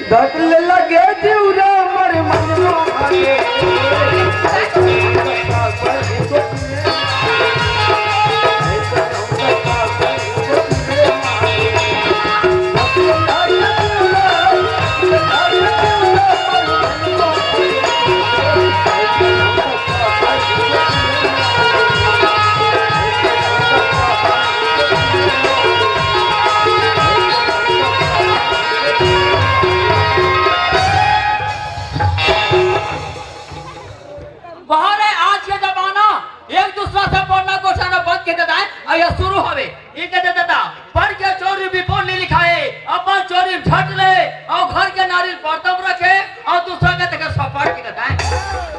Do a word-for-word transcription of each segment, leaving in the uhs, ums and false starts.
धक ले लगे तिउरा मर मन लो भागे। बाहर है आज के जमाना, एक दूसरा से पढ़ना गोठाना बंद के देता है, और यह शुरू हवे। इनके दे देता, पढ़ के चोरी भी बोल नहीं लिखाए, अपन चोरी झट ले, और घर के नारी बर्तन रखे, और दूसरा के देखे सफर की देता है।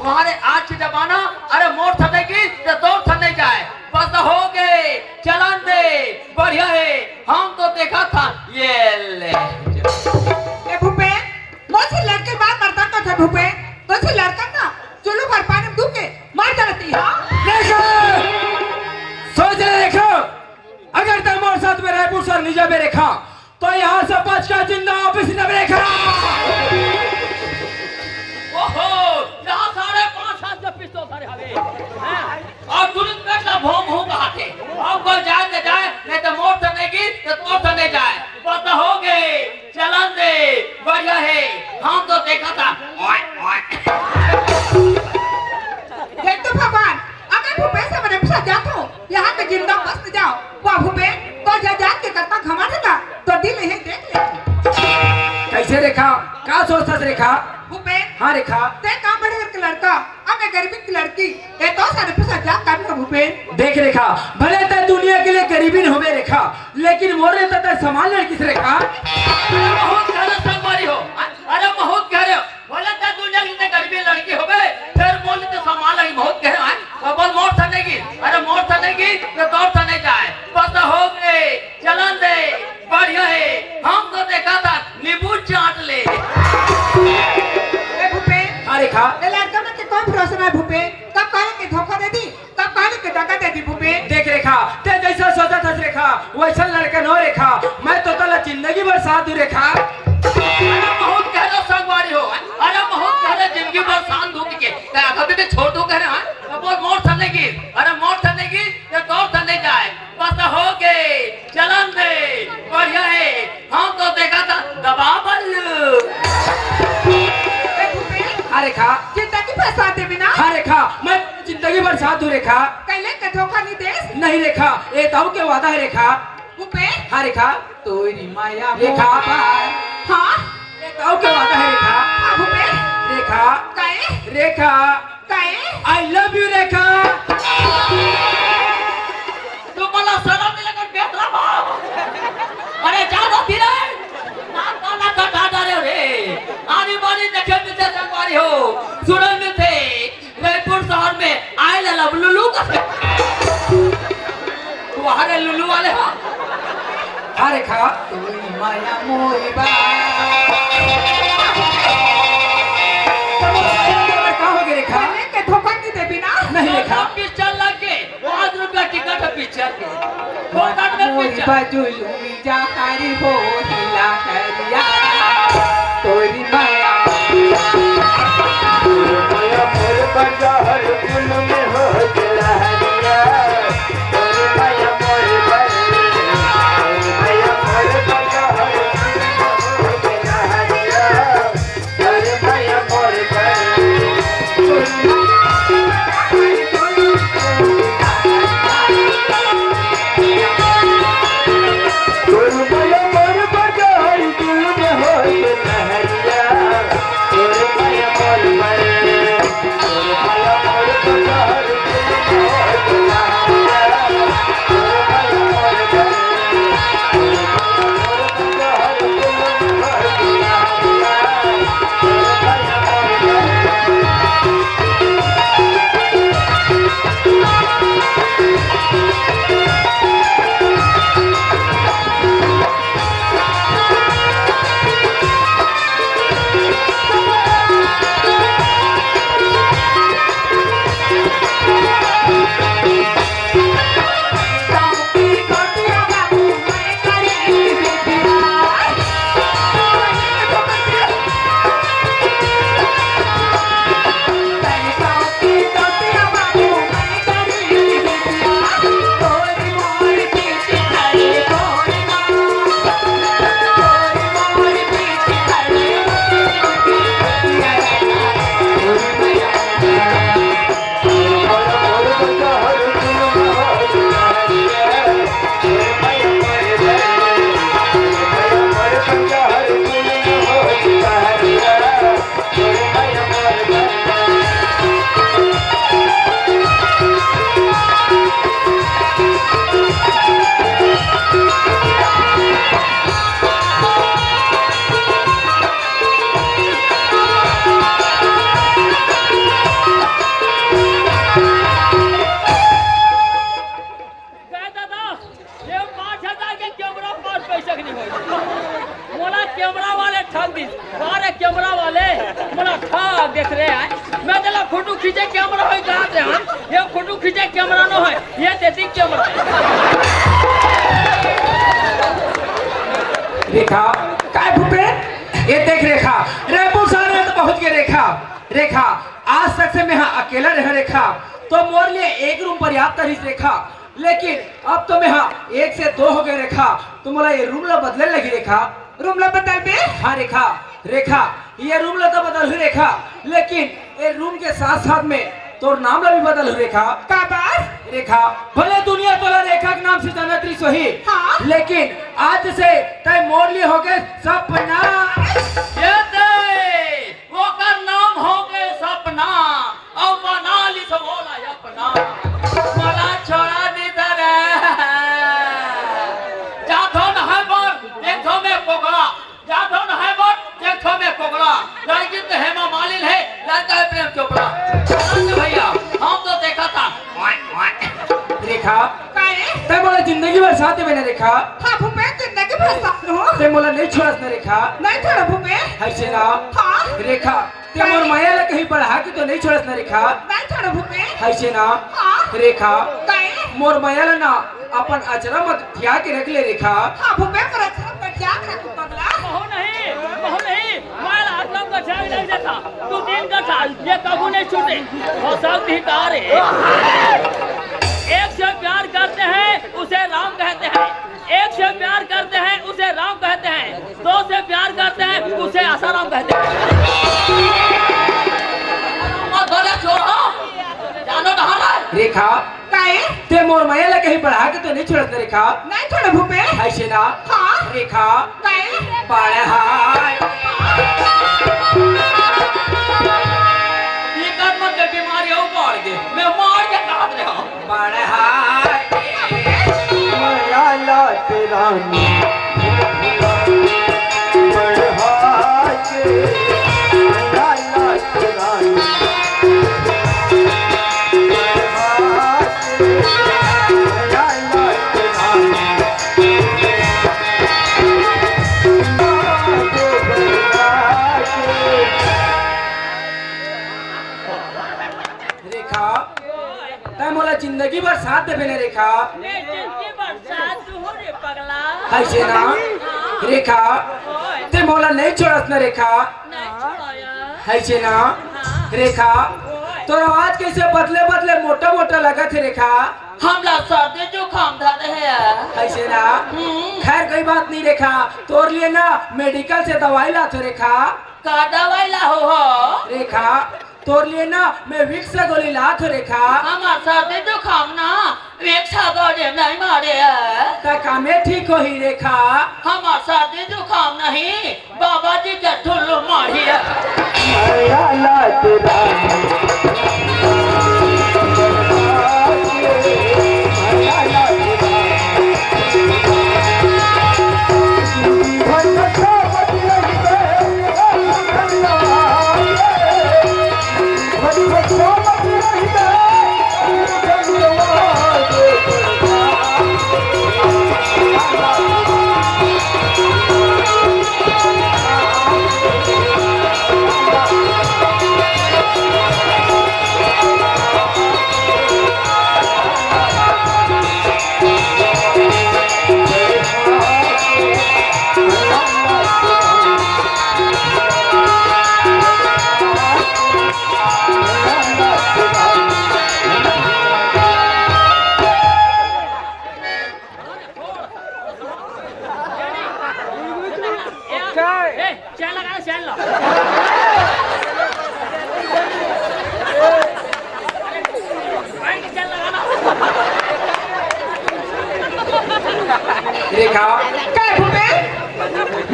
बाहर है आज के जमाना, अरे मोर थने की तो दो थने जाए, बस हो गए, चलन दे, बढ़िया है, हम तो देखा था, ये ले। ए भूपेन, मोर से लड़के बार मरता तो था भूपेन, तो से लड़का ना, चुल्लू भर पानी में डूब के मर जाती, हाँ? देखो, सोच ले देखो, अगर तुम मोर साथ में रायपुर सर नहीं जाबे रेखा, तो यहाँ से बच के जिंदा वापस नहीं रेखा। ओहो, यहाँ साढ़े पाँच सात जो पिस्तौल धरे हवे, हैं? और तुरंत पेट ला भों भों बहाते। अब कोई जाए तो जाए, नहीं तो मोर से नहीं गिर, तो तोर से नहीं जाए। बस हो गए, चलन दे, बढ़िया है, हम तो देखा था। ओए, ओए। देख तो भगवान, अगर भूपेश से मेरे पीछे जात हो, यहाँ के जिंदा मस्त जाओ। वाह भूपेश, तो जा जात के करता घमंड था, तो दिल यही देख ले। कैसे रेखा? का सोचता रेखा? भूपेश, हाँ रेखा। ते काम बड़े घर के लड़का, अब मैं गरीबी की लड़की, ये तो सारे पैसा जा कर लो भूपेन। देख रेखा, भले तय दुनिया के लिए गरीबी न होवे रेखा, लेकिन मोरे तय तय समान लड़की से रेखा। अरे बहुत गहरा संगवारी हो, अरे बहुत गहरे हो। भले तय दुनिया के लिए गरीबी लड़की होवे, फिर मोरे तो समान लड़की बहुत गहरे हैं। तो बोल मोर थने की, अरे मोर थने की, तो तोर थने जाए। बस हो गए, चलन दे, बढ़िया है। हम तो देखा था, नींबू चाट ले। ए भूपेन, हाँ रेखा। ए लड़का में के कोई भरोसा ना है भूपेन। कब कहले के धोखा दे दी, कब कहले के दगा दे दी भूपेन। देख रेखा, ते जैसा सोचा था रेखा, वैसा लड़का न हो रेखा। मैं तो तला जिंदगी भर साथ दूं रेखा। अरे बहुत गहरा संगवारी हो, अरे बहुत गहरा जिंदगी भर साथ दूं के। ते अभी भी छोड़ दूं कह रहे हैं, तो बोल मोर थने की, अरे मोर थने की, ये तोर थने जाए। बस हो गए, चलन दे, बढ़िया है। हम तो देखा था दबा बल्लू। ए भूपेन, हाँ रेखा। जिंदगी भर साथ देबे ना? हाँ रेखा, मैं जिंदगी भर साथ हूँ रेखा। कहले के धोखा नहीं देस? नहीं रेखा, ये ताऊ के वादा है रेखा। भूपेन। हाँ रेखा। तोरी माया रेखा। मोहब्बत। हाँ? ये ताऊ के वादा है रेखा। हाँ भूपेन। रेखा। काहे? रेखा। काहे? I love you रेखा। तू मला सलाम नहीं लगन बेहतरा बाप। अरे जा दो फिर। ना काला कटा डाले रे। आनी बानी देखे मिलते संगवारी हो। सुनन मिलते। रायपुर शहर में आए ला लब लुलू का। तू आ रहे लुलू वाले हो। अरे खा। तोरी माया मोरी बा। का हो गए रेखा? कहले के धोखा नहीं देबी ना? नहीं रेखा। पिक्चर लग के पाँच रुपया टिकट है पिक्चर के। फोकट में मोरी पिक्चर। बाजू लुई जा हरी हो हिला हरिया। तोरी माया। तोरी माया मोर बजा हर फूल में हो हिला हरिया। तोरी माया मोर बजा, तोरी माया मोर बजा हर फूल में हो हिला हरिया। ये फोटो खींचे कैमरा न होय, ये तेती कैमरा हे। रेखा, काय भूपेन? ये देख रेखा, रायपुर शहर में तो पहुंच गए रेखा। रेखा, आज तक से मैं हा अकेला रहे रेखा, तो मोर लिए एक रूम पर्याप्त रहिस रेखा, लेकिन अब तो मैं हा एक से दो हो गए रेखा, तो मोला ये रूम ला बदले लगी रेखा। रूम ला बदलबे? हाँ रेखा, रेखा, ये रूम ला तो बदलहूँ रेखा, लेकिन ये रूम के साथ साथ में तोर नाम ला भी बदलहूँ रेखा। काबर? रेखा, भले दुनिया तोला रेखा के नाम से जानत रहिस होही, हाँ। लेकिन आज से तय मोर लिए होगे सपना। ये दे, ओकर नाम होगे सपना, अउ बना लिस वोला अपना। मला छोड़ा दे दे रे। जाथो नहाय बर, देखो मैं पोगला। जाथो नहाय बर, देखो मैं पोगला। लड़की तो हेमा मालिनी हे, लड़का है प्रेम चोपड़ा। अरे भैया, हम तो देखा था। रेखा, काहे? तय मोला जिंदगी भर साथ देबे ना रेखा। हाँ भूपेन, जिंदगी भर साथ रहूँ। तय मोला नहीं छोड़स ना रेखा। नहीं छोड़ो भूपेन। ऐसे ना। हाँ। रेखा, तय मोर माया ला कहीं बढ़ा के तो नहीं छोड़स ना रेखा। नहीं छोड़ो भूपेन। ऐसे ना। हाँ। रेखा, काहे? मोर माया ला ना अपन अचरा म धिया के रख ले रेखा। हाँ भूपेन, पर अचरा म धिया के रख पगला। बहू नहीं, बहू नहीं, मैं आप लोग का झाग नहीं देता। तू दिन का था, ये कबू नहीं छूटे। हो सब धिकार है। एक से प्यार करते हैं, उसे राम कहते हैं। एक से प्यार करते हैं, उसे राम कहते हैं। दो से प्यार करते हैं, उसे आसाराम कहते हैं। मत बोले छोड़ो, जानो कहाँ है? रेखा, काहे? तय मोर माया ला कहीं बढ़ा के तो नहीं छोड़स ना रेखा। नहीं छोड़ो भूपेन। ऐसे ना। हाँ। रेखा। काहे? बढ़ाय। ये कर्म के बीमारी हो बढ़ गए, मैं मार के काट रहा हूँ। बढ़ाय। मया लात रानी, बढ़ाय, मया लात रानी, बढ़ाय, मया लात रानी। रेखा, तय मोला जिंदगी भर साथ देबे ना रेखा। मैं जिंदगी भर साथ दूँ रे पगला। ऐसे ना। हाँ। रेखा, ओए। तय मोला नहीं छोड़स ना रेखा। नहीं छोड़ाया। ऐसे ना। हाँ। रेखा, ओए। तोर आवाज कैसे बदले बदले मोटा मोटा लगत हे रेखा। हमला सर्दी जुकाम धरे हे। ऐसे ना। हम्म। खैर कोई बात नहीं रेखा, तोर लिए ना मेडिकल से दवाई लात हों रेखा। का दवाई लाहू हो? रेखा, तोर लिए ना मैं विक्स गोली लात हों रेखा। हमर सर्दी जुकाम ना विक्स गोली नहीं मारे हे। त कामे ठीक होही रेखा। हमर सर्दी जुकाम नहीं, बाबा जी के ठुल्लू मारी हे। मया लात रानी। ए, चैन लगा, चैन ला। भाई, चैन लगा ना। रेखा, का भूपेन?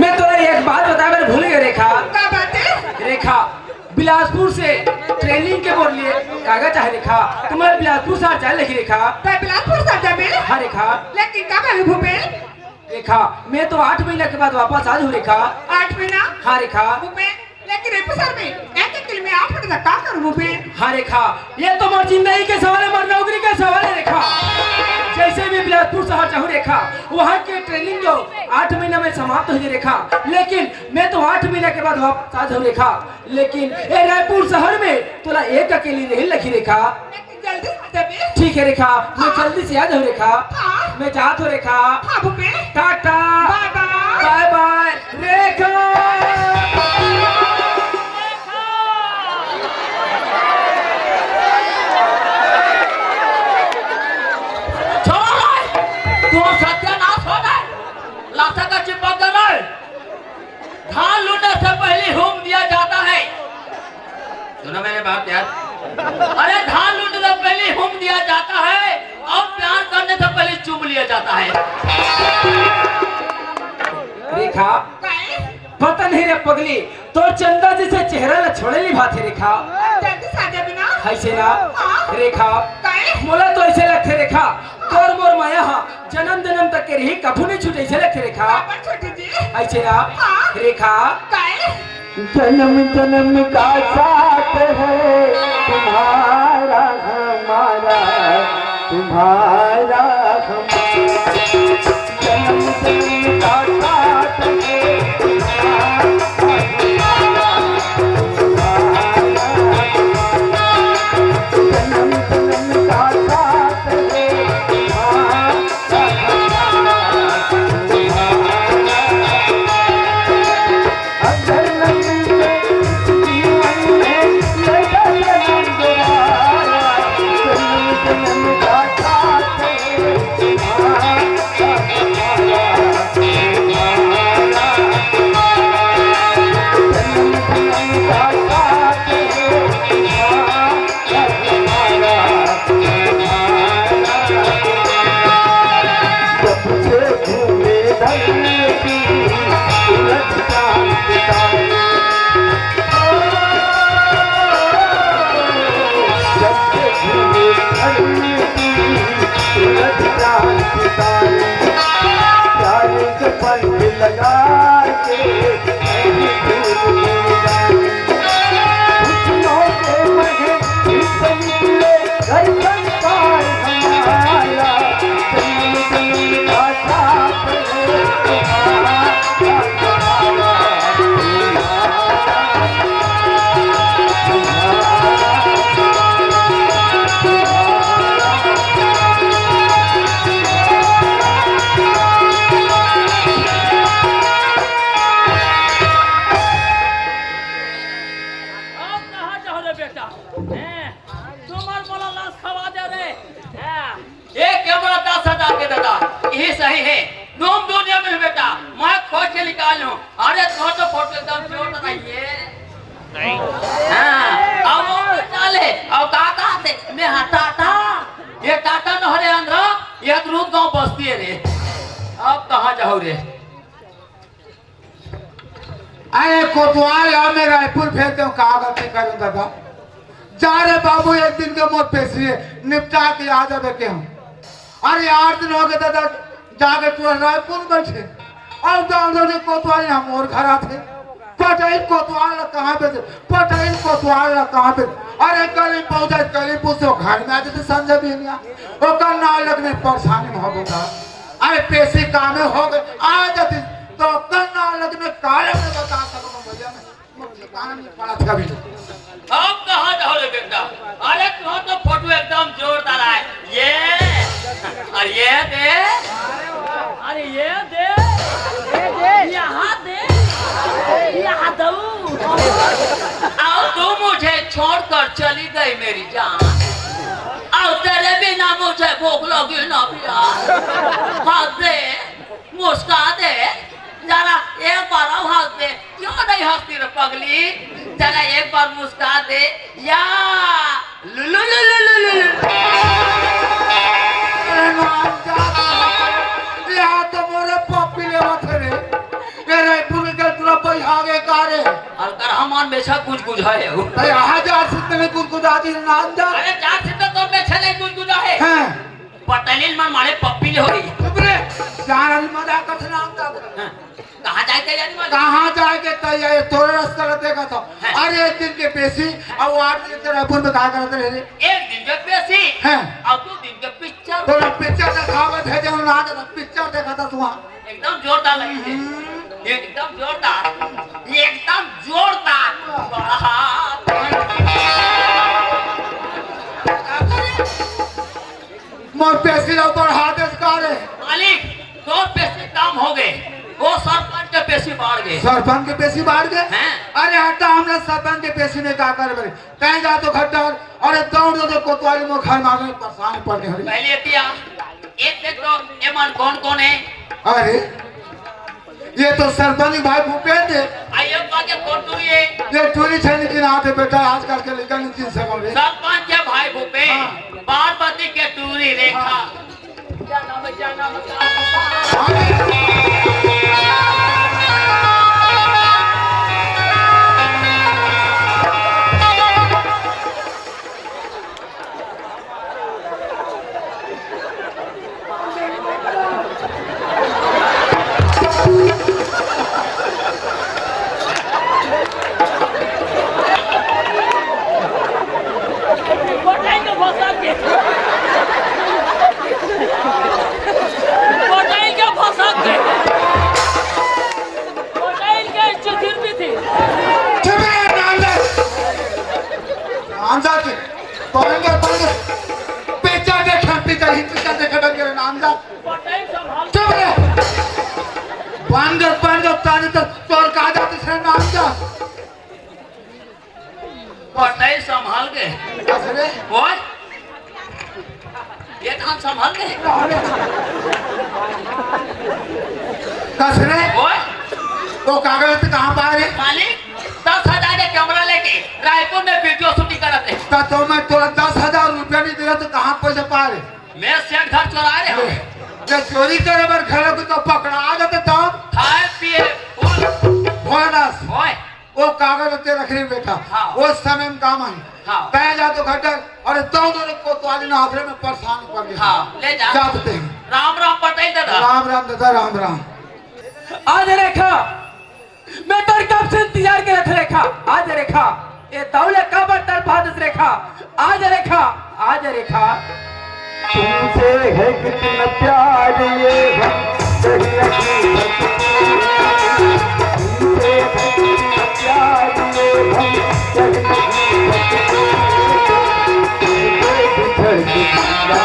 मैं तोला एक बात बताए बर भूल गए रेखा। का बात हे? रेखा, बिलासपुर से ट्रेनिंग के मोर लिए कागज चाहे रेखा, त मोला बिलासपुर शहर जाए लगी रेखा। तय बिलासपुर शहर जाबे? हाँ रेखा। लेकिन कब आबे भूपेन? रेखा, मैं तो आठ महीना के बाद वापस आ जाहूँ रेखा। आठ महीना? हाँ रेखा। भूपेन, लेकिन रेपू शहर में एक एक किलो में आठ महीना तक काम करूँ भूपेन? हाँ रेखा, ये तो मोर जिंदगी के सवाल हे, मोर नौकरी के सवाल हे रेखा। जैसे भी बिलासपुर शहर जाहूँ रेखा, वहाँ के ट्रेनिंग जो आठ महीना में समाप्त हो जाए रेखा, लेकिन मैं तो आठ महीना के बाद वापस आ जाहूँ रेखा। लेकिन ए रायपुर शहर में तोला एक अकेली रहे लगी रेखा। लेकिन जल्दी ठीक है रेखा, मैं हाँ। जल्दी से आ जाऊँ रेखा। हाँ। मैं जात हूँ रेखा। हाँ भूपे। टाटा। बाय बाय। बाय बाय रेखा। छोड़, तोर सत्यानाश हो गए। लाशा का चिपक गए। धान लूटने से पहले हूम दिया जाता है। सुना मैंने बात यार? अरे, धान लूटने से पहले हूम दिया जाता है और प्यार करने से पहले चूम लिया जाता है। रेखा, पता नहीं रे पगली, तोर चंदा जैसे चेहरा ला छोड़े नी भाथे रेखा। जल्दी साजा बिना। ऐसे ना। हाँ। रेखा, काहे? मोला तो ऐसे लगथे रेखा, तोर मोर माया हा जन्म जन्म तक के रही, कभू नहीं छूटे, ऐसे लगथे रेखा। काबर छूटे जी? ऐसे ना। हाँ। रेखा। काहे? जन्म जन्म का साथ है तुम्हारा हमारा, तुम्हारा हमारा। जन्म जन्म का साथ है तुम्हारा हमारा, तुम्हारा हमारा। जन्म जन्म का साथ है तुम्हारा अब कहाँ जाओ रे बेटा? हैं? तुम्हार मोला लाश खवा दे रे। हैं? ये क्या बड़ा दस हजार के दादा? यही सही है। तुम दुनिया में बेटा, मैं खोज के निकाल लूं। अरे तो, तो फोटो एकदम जोर तो नहीं है। नहीं। हाँ, अब वो चाले, अब का कहते? मैं हाँ टाटा। ये टाटा न हो रे अंदर, ये तो रूप गांव बस्ती है रे। अब कहाँ जाओ रे? अरे कोतवाल, अब मैं रायपुर भेज दूं, का गलती करूं दादा? जा रे बाबू, एक दिन के मोर पेशी है, निपटा के आ जाबे के हम। अरे आठ दिन हो गए दादा, जाके तू रायपुर बैठे। अब गाँव के कोतवाल यहाँ मोर घर आथे। पटाई कोतवाल ला कहाँ भेजे? पटाई कोतवाल ला कहाँ भेजे? अरे कली पहुँचा, कली पूछो घर में आ जाते संजय बिनिया। ओकर नाव लगने परेशानी में हो बेटा। अरे पेशी कामे हो गए, आ जाते तो ओकर नाव लगने काले में बता सकूं भैया मैं। ठिकाना नहीं पड़ा था अभी। अब कहाँ जाओ रे बेटा? अरे तू तो फोटो एकदम जोरदार आए। ये, अरे ये दे, अरे ये दे, यहाँ दे, यहाँ दऊ। और तू मुझे छोड़कर चली गई मेरी जान, और तेरे बिना मुझे भूख लगी ना प्यास। हंस दे, मुस्का दे, जरा एक बार और हंस दे। क्यों नहीं हंसती रे पगली? जरा एक बार मुस्का दे। या लुलु लुलु लुलु लुलु। अरे नाम जात, यहाँ तो मोरे पप्पी लेवत है रे। ए रायपुर के पूरा बैठा गए का रे? और कर हमार मेछा गुजगुजा है वो। अरे हजार से तने गुजगुजा दी नाम जात। अरे चार से तो तोर मेछा नहीं गुजगुजा है। हाँ। पटेलिन मन मारे पप्पी ले होई। चुप रे, चार आदमी मजाक करथे ना हम जात। हाँ। कहाँ जाए के जानी मारे? कहाँ जाए के तैयार है? तोरे रास्ता ला देखा था। हाँ। अरे एक दिन के पेशी, अब आठ दिन के रायपुर में कहा करते रहे? एक दिन के पेशी, हाँ। अब दो दिन के पिक्चर। तोला पिक्चर दिखावे भेजे ना, ना पिक्चर देखा था तू वहाँ। एकदम जोरदार लगी थी। हम्म। एकदम जोरदार, एकदम जोरदार। वाह। अउ पेशी ला बढ़ा देस का रे? मालिक, तोर पेशी कम हो गे, वो सरपंच के पेशी बाढ़ गे। सरपंच के पेशी बाढ़ गे? हैं? अरे हटा, हमला सरपंच के पेशी में का करे बरे? कहीं जा तो खट्टर, अरे दौड़ दे तो कोतवाली मोर घर में आने परेशान पड़ गे हरी। पहले एती आ, एक देख तो, एमन कौन कौन हे? अरे, ये तो सरपंच भाई भूपेंद्र हे। आ, ये बात ये कौन टूरी हे? ये टूरी छे नहीं चिन्हात हे बेटा, आजकल के लइका नहीं चिन्ह सको रे। सरपंच के भाई भूपेंद्र, हाँ। पार्वती के टूरी रेखा। हाँ। क्या नाम है, क्या नाम है, क्या नाम है? चुप रे, नामदार। नामदार जी, बंदर, बंदर। पेचा देखा, पेचा ही पेचा देखा, डंगर नामदार। चुप रे। बंदर, बंदर, तारी तो तोर का जात से नामदार। पटई संभाल के। कस रे? ओए? ये धान संभाल के। कस रे? ओए? वो कागज तो कहाँ पाए रे? मालिक, दस हजार के कैमरा लेके रायपुर में वीडियो शूटिंग करत हे। त तो मैं तोला दस हजार रुपया नहीं दिला तो कहाँ पैसा पाए रे? मैं सेठ घर चोराए रहे हूँ। ये चोरी करे बर घर को तो पकड़ा जाते तब। खाए पिए फुल। बोनस। ओए। वो कागज ते रख रही बेटा, हाँ। वो समय में काम आई। हाँ। तय जा तो खट्टर, अरे दो दो कोतवाली ना आखिर में परेशान कर दिया। हाँ, ले जा। जा तो ते। राम राम पटेल दादा। राम राम दादा, राम राम। आज रेखा, मैं तोर कब से इंतजार करत रेखा। आज रेखा, ये दौले काबर तड़पात रेखा। आज रेखा, आज रेखा। तुमसे है कितना प्यार ये हम कहीं नहीं बता सकते। तुमसे है कितना प्यार ये हम कहीं नहीं बता सकते। तुमसे बिछड़ के जिंदा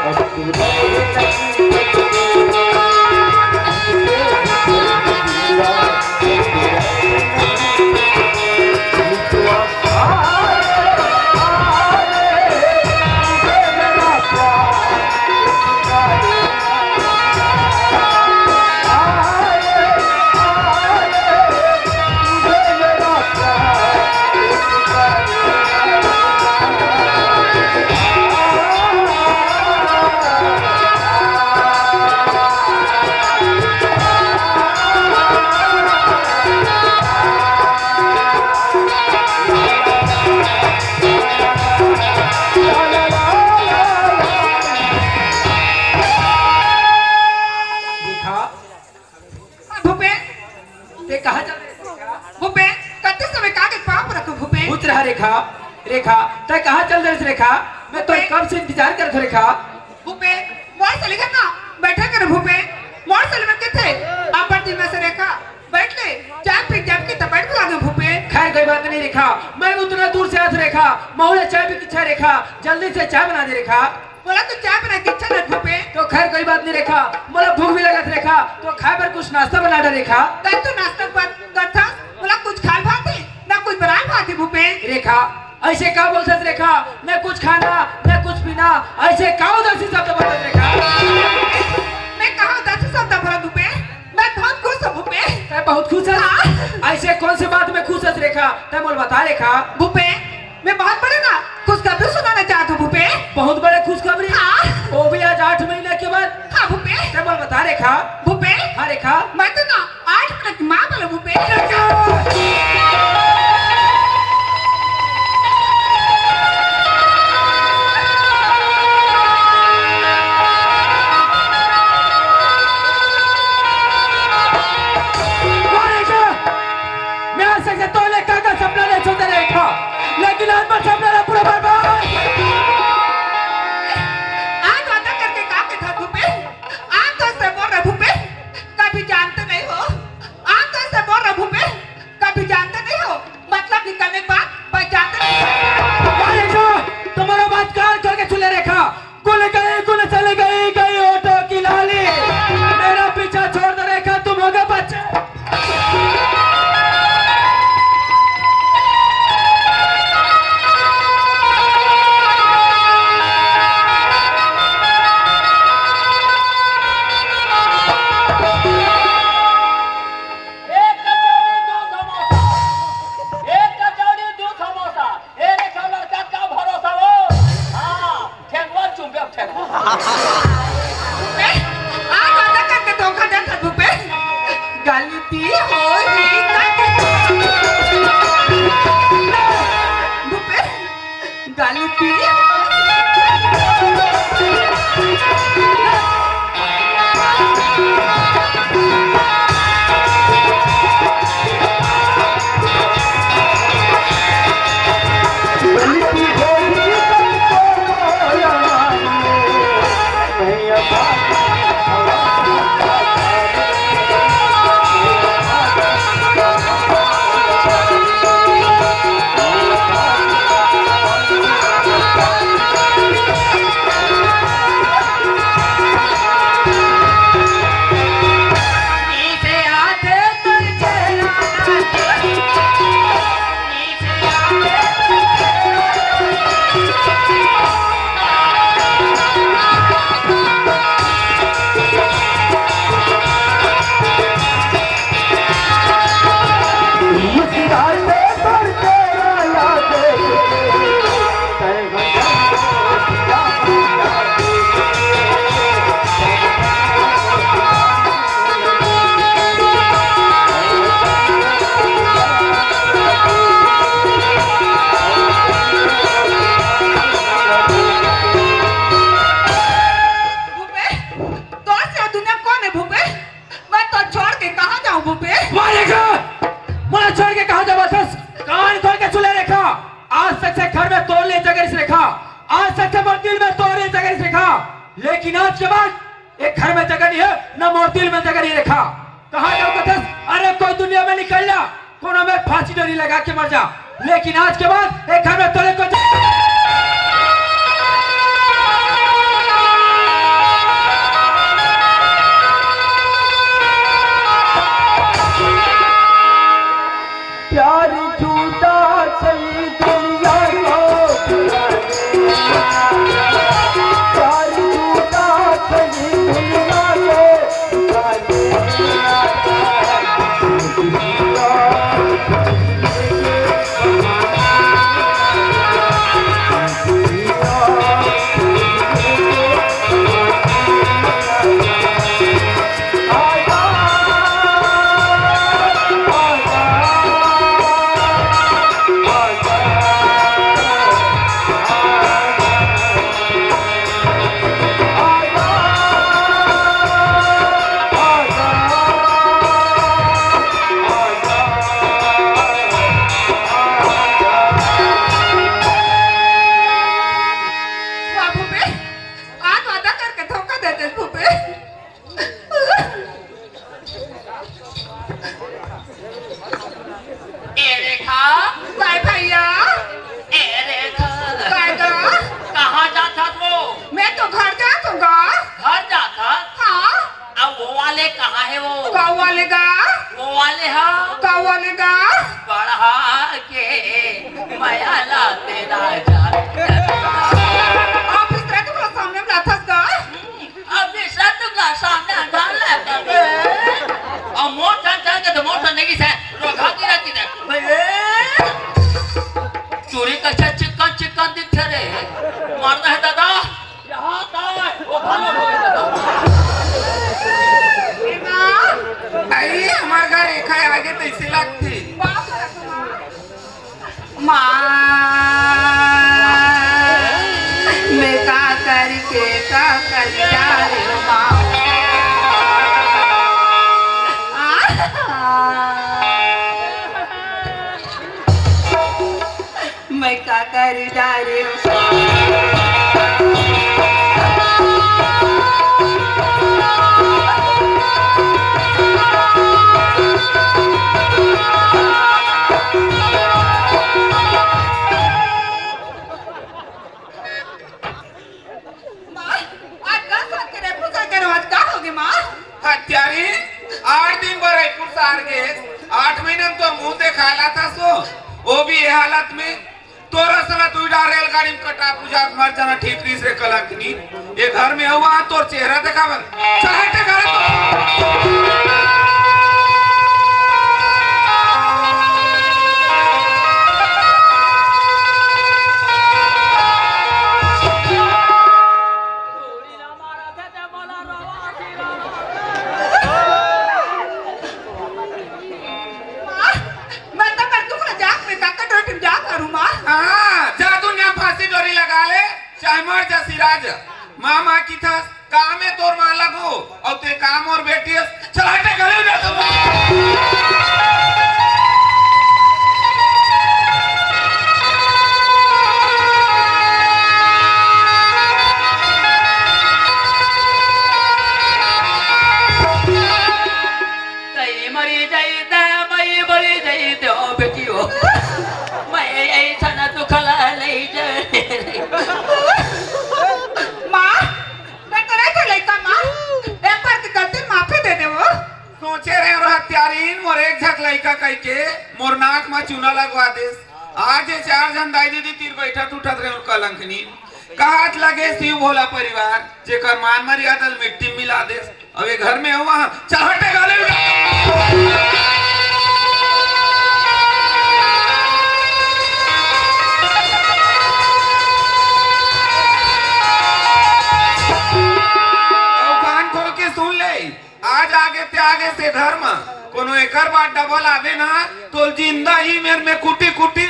अब तू रहे नहीं सकते। भूपेन, ते कहाँ चल रहे रेखा? भूपेन, कत्ते समय का के पाँव रखो भूपेन। पूछ रहा रेखा, रेखा, ते कहाँ चल रहे रेखा? मैं तो भूपेन। कब से इंतजार करत हूँ रेखा। भूपेन, मोर सली घर ना बैठा कर भूपेन। मोर सली में किथे? आप दिन में से रेखा, बैठ ले, चाय पी जब की तो बैठ बुला दो भूपेन। खैर कोई बात नहीं रेखा, मैं उतना दूर से आत रेखा, महुआ चाय पी की इच्छा रेखा, जल्दी से चाय बना दे रेखा। मोला तो चाय बनाए के इच्छा नइ भूपे। तो खैर कोई बात नहीं रेखा, मोला भूख भी लगत रेखा, तो खाए बर कुछ नाश्ता बना डा रेखा। तब तो नाश्ता बर करथस, मोला कुछ खाए भात है, ना कुछ बनाए भात है भूपे। रेखा, ऐसे का बोलथस रेखा? न कुछ खाना, न कुछ पीना, ऐसे का उदासी शब्द बोलथस रेखा? मैं कहाँ उदासी शब्द बोला भूपे? मैं बहुत खुश हूँ भूपे। तै बहुत खुश है? हाँ। ऐसे कौन से बात में खुश है रेखा? तै मोला बता रेखा। भूपे, मैं बहुत बड़े ना खुशखबरी सुनाना चाहत हूँ भूपे। बहुत बड़े खुशखबरी? हाँ। वो भी आज आठ महीना के बाद? हाँ भूपे। तै मोला बता रेखा। भूपे। हाँ रेखा। मैं तो ना आठ महीना की माँ बोलो भूपे। मैं आज तक तोले काका सपना नहीं छूता रेखा, लेकिन आज मैं सपना ना पूरा बर्बाद। भूपेश, आज वादा करके धोखा देत हस भूपेश। गलती होही करके। भूपेश, गलती होही। भूपेश, तोर से दुनिया कौन है भूपेश? मैं तो छोड़ के कहाँ जाऊँ भूपेश? मारेगा! मोला छोड़ के कहाँ जावत हस? कान खोल के सुन ले रेखा, आज तक से घर में तोर लिए जगह नहीं रेखा, आज तक से मोर दिल में तोर लिए जगह नहीं रेखा, लेकिन आज के बाद एक घर में जगह नहीं है, ना मोर दिल में जगह नहीं रेखा। कहाँ जाऊँ कथस? अरे कोई दुनिया में निकल जा, कोनो में फांसी डोरी लगा के मर जा, लेकिन आज के बाद एक घर में तोरे को प्यार झूठा सही दुनिया को, प्यार झूठा सही दुनिया को। वाह भूपेश, आज वादा करके धोखा देते भूपेश। ए रेखा। काय भैया? ए रेखा। काय गा? कहाँ जात हस वो? मैं तो घर जात हूँ गा। घर जात हस? हाँ। अब वो वाले कहाँ है वो? गाँव वाले गा। वो वाले हा? गाँव वाले गा। बढ़ा के मया ला तेरा जान। आप इस तरह के सामने में लाथस गा। अभी सतुका सामने डाल ले कर। अब मोर ठन ठन के तो मोर ठन नहीं से रोगा की रहती है। भैया, चूड़ी कैसे चिकन चिकन दिखथे रे। मरना है दादा। यहाँ का है? वो भालो हो गया दादा। आई हमार घर रेखा आगे तैसे लगती। माँ, मैं का करी के का करी जा रे माँ। आ, मैं का करी जा रे। माँ, आज का साथ के रायपुर सार के रवाज का होगे माँ? हत्यारी, आठ दिन बर रायपुर सार गे, आठ महीना में तोर मुंह देखाय ला था सो, वो भी ये हालत में। तोरा सला तू डार रेलगाड़ी में कटा पूजा के मर जाना ठीक रहीस रे कलंकनी। ये घर में हुआ तोर चेहरा देखावन। चल हट घर तो। आज माँ, माँ किथस, का में तोर माँ लगो, अउ ते का मोर बेटी अस? चल हटे, गले ना तो। कई मरी जाई ते, मई मरी जाई ते, ओ बेटी हो। मैं ऐसा ना दुख ला ले जाए। माँ, मैं तो नहीं था लइका माँ। एक बार की गलती माफी दे दे वो। सोचे रहे और हत्यारीन मोर एक झक लइका कह के मोर नाक में चूना लगवा देस। आज ये चार झन दाई दीदी तीर बैठत उठत रहे और कलंकनी। कहत लगे शिव भोला परिवार, जेकर मान मर्यादा ल मिट्टी में मिला देस। अब ये घर में हुआ, चल हटे गाली उठा। अब कान खोल के सुन ले, आज आगे ते आगे से धर्म, कोनो एकर बाद डबल आवे ना, तो जिंदा ही मेर में कुटी कुटी।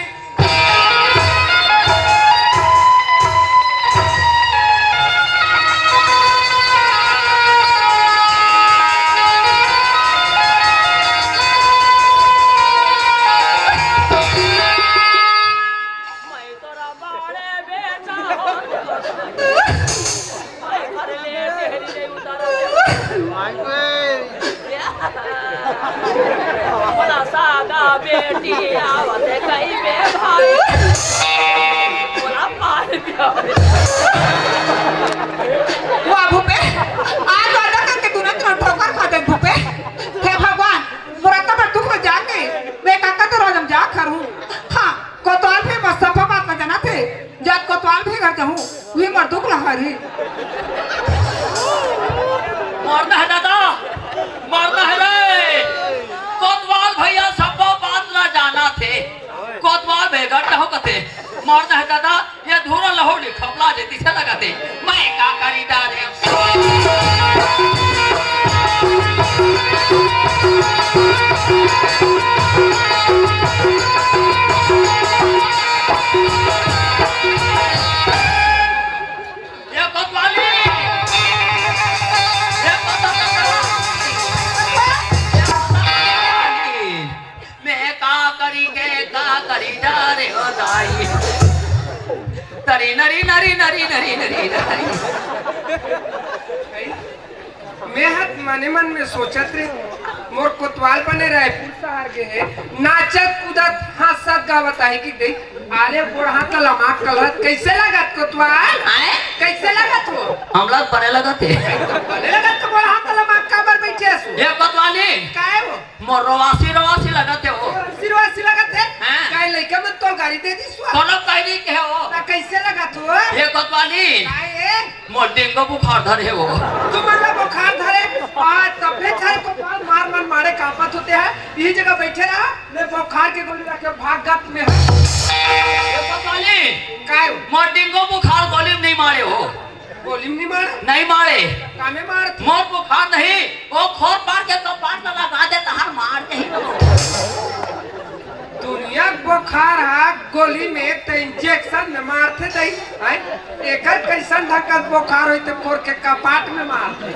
मोला सागा बेटी आवत हे कहिबे भाई, मोला पानी पियावे। वाह भूपे, आज वादा करके तूने तो ठोकर खा दे भूपे। हे भगवान, मोर अतना बड़ दुख में जाके मैं काका तो राजम जा करूं। हाँ, कोतवाल भी मत सफा बात में जाना थे। जब कोतवाल भी घर जाहूं, उही मोर दुख ला हरही। मरना है दादा, मरना है रे। कोतवाल भैया सब्बो बात ला जाना थे। कोतवाल भैया घर जाहूं कथे। मरना है दादा, ये धुरा लहोड़ी खपला जे तिसे लगा थे। मैं का करी डारे। ये कोतवाली! ये कोतवाली! मैं का करी के का करी डारे हो दाई। तरी नरी नरी नरी नरी नरी नरी। मैं हत मने मन में सोचत रे, मोर कोतवाल बने रायपुर शहर गे हे, नाचत कूदत हंसत गावत आहे कि देख, अरे गोड़ हाथ ला लमाक कलत, कैसे लगत कोतवाल? आए? कैसे लगत हो? हमला बने लगत हे। बने लगत तो गोड़ हाथ ला लमाक काबर बैठे हसु? ये कोतवाली। काय हो? मोर रोवासी रोवासी लगत हे वो। सिरवासी लगत हे? हाँ। काय लइका मन तोर गाड़ी दे दिस वो? कोनो काई नहीं कहे वो। ना कैसे लगत हो? ये कोतवाली। काय हे? मोर डेंगू बुखार धरे हे वो। तुमन ला बुखार धरे, आ, तभे धरे कोतवाल मार मन मारे कांपत होते हैं। यही जगह बैठे रहा, मैं बुखार के गोली रखे भागत में हूँ। ये कोतवाली, काय हो? मोर डेंगू बुखार गोली में नहीं मारे हो। गोली में नहीं मारे? नहीं मारे। कामे मार? मोर बुखार नहीं, वो खोर पार के कपाट ला लगा दे, तहार मार दे ही वो। दुनिया के बुखार हा गोली में त इंजेक्शन में मारथे दई, हैं? एकर कैसन ढंग के बुखार होई त खोर के कपाट में मार दे।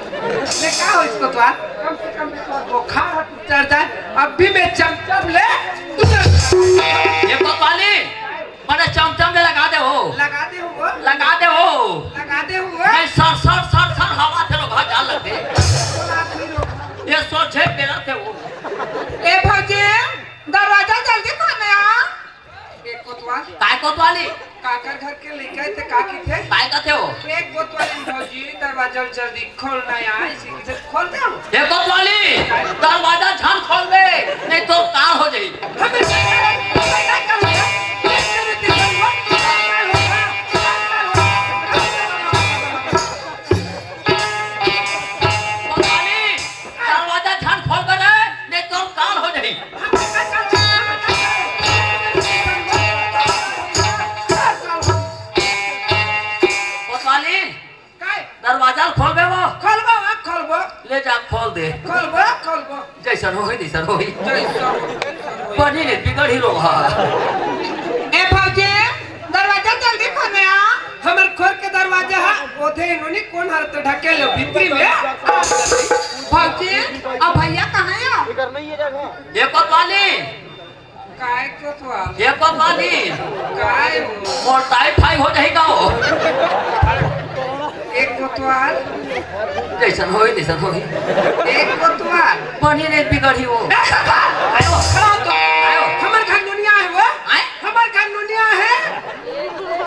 ले का होई इसको तो? कम से कम इसको बुखार हा उतर जाए। अभी मैं चमचम ले उतर जाए। ये कोतवाली, मने चमचम ले लगा दे हो। लगा दे हो। लगा दे हो। लगा दे हो। मैं सर, सर, सर, सर हवा थे रो भाग जा लगते। ये सोचे बेरा थे हो। ए भौजी, दरवाजा जल्दी खोले आ। एक कोतवाल। काय कोतवाली? काकर घर के लइका हे ते का किथे? काय कथे हो? एक कोतवाली भौजी, दरवाजा जल्दी खोलना यार, इसी से खोल दे हम। एक कोतवाली, दरवाजा झन खोलबे, नहीं तो का हो जाई। हमें कोतवाली, दरवाजा झन खोलबे रे, नहीं तो काल हो जाई। कोतवाली, काय? दरवाजा खोलबे वो। खोलबो, हाँ, खोलबो। ले जा, खोल दे। खोलबो, खोलबो। जैसन होई, तैसन होई। जैसन होई, तैसन होई। बनी ने बिगड़ ही रोहा। ए भौजी, दरवाजा जल्दी खोले आ। हमर खोर के दरवाजा हा। ते नोनी कोन हर तो ढकेल लो भीतरी में। भौजी, अब भैया कहाँ है? ये कोतवाली, काय कोतवाल? ये कोतवाली, काय हो? मोर typhoid हो जाही का हो? एक कोतवाल, जैसन होई, तैसन होई। एक कोतवाल। बनी नहीं बिगड़ी वो। आयो, खड़ा हो तो। आयो। हमर घर नोनिया है वो। आय? हमर घर नोनिया है।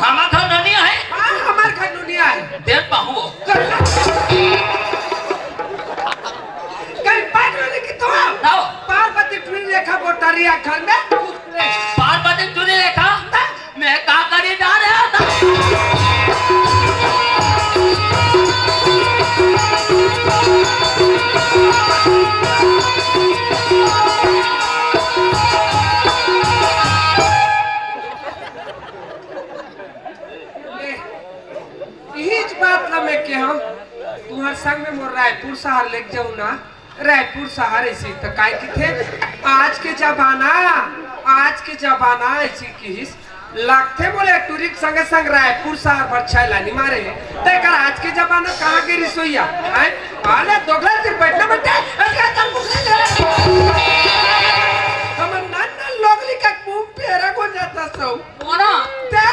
हमर घर नोनिया है। हाँ, हमर घर नोनिया है। देख बाबू। कहीं पागल नहीं कि तो आओ। आओ। पार्वती टूरी लेखा बोतरिया घर में। पार्वती टूरी लेखा? मैं का करी जा रहा था? इहीच बात ला मैं केहूँ, तुहर संग में मोर रायपुर शहर लेके जाऊँ ना, रायपुर शहर ऐसी तो काय किथे, आज के जमाना, आज के जमाना ऐसी किहिस, लगथे मोले टूरी के संगे संग रायपुर शहर भर छैला नी मारे हे, तेकर आज के जमाना कहाँ के रिसोईया, हैं? आले दोगला सिर बैठना बैठे, अरे तुम हमर नान नान लोग लिखा मुंह पे रखो जाता सो। कोना? ते?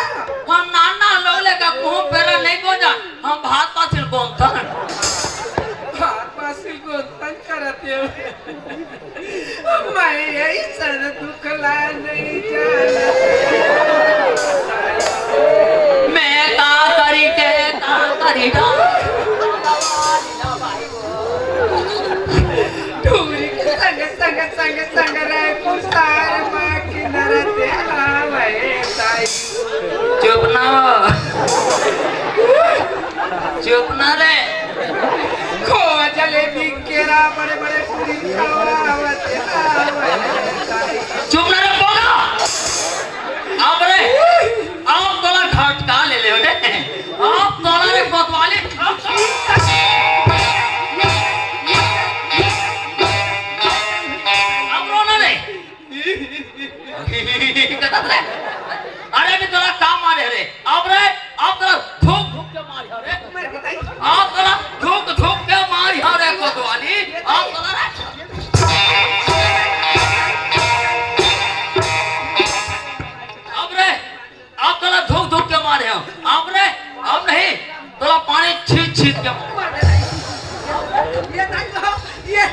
हम नान नान लोग लेकर मुंह पे नहीं को जा, हम भात पासिल गोंथन। भात पासिल गोंथन करत हे। मैं यही सर दुख ला नहीं जाना। मैं का करी के का करी ना। टूरी के संग, संग, संग, संग रायपुर शहर मा किनारा ते आवे ताई। चुप ना हो। चुप ना रे। खोवा जलेबी केरा बड़े बड़े पूरी खावा आवत आवे ताई। चुप ना रे बोला। अब रे, अब तोला घटका ले ले रे। अब तोला रे कोतवाली। अब रोना नहीं। अरे भी तोला का मारे रे? अब रे, अब तोला थूक थूक के मारी रे। अब तोला थूक थूक के मारी रे कोतवाली। अब तोला रे। अब रे, अब तोला धुक धुक के मारे हो। अब रे, अब नहीं, तोला पानी छीत छीत के मारे। ये ताई हो, ये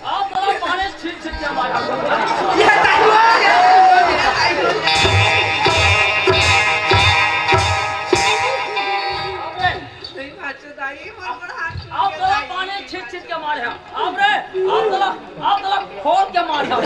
अब तोला पानी छीत छीत के मारे। ये ताई हो, ये ताई हो, ये ताई हो। अब रे, नहीं बाचो दाई, मोर बड़ा हाथ अब तोला पानी छीत छीत के मारे हो। अब रे, अब तोला, अब तोला खोल के मारे हो।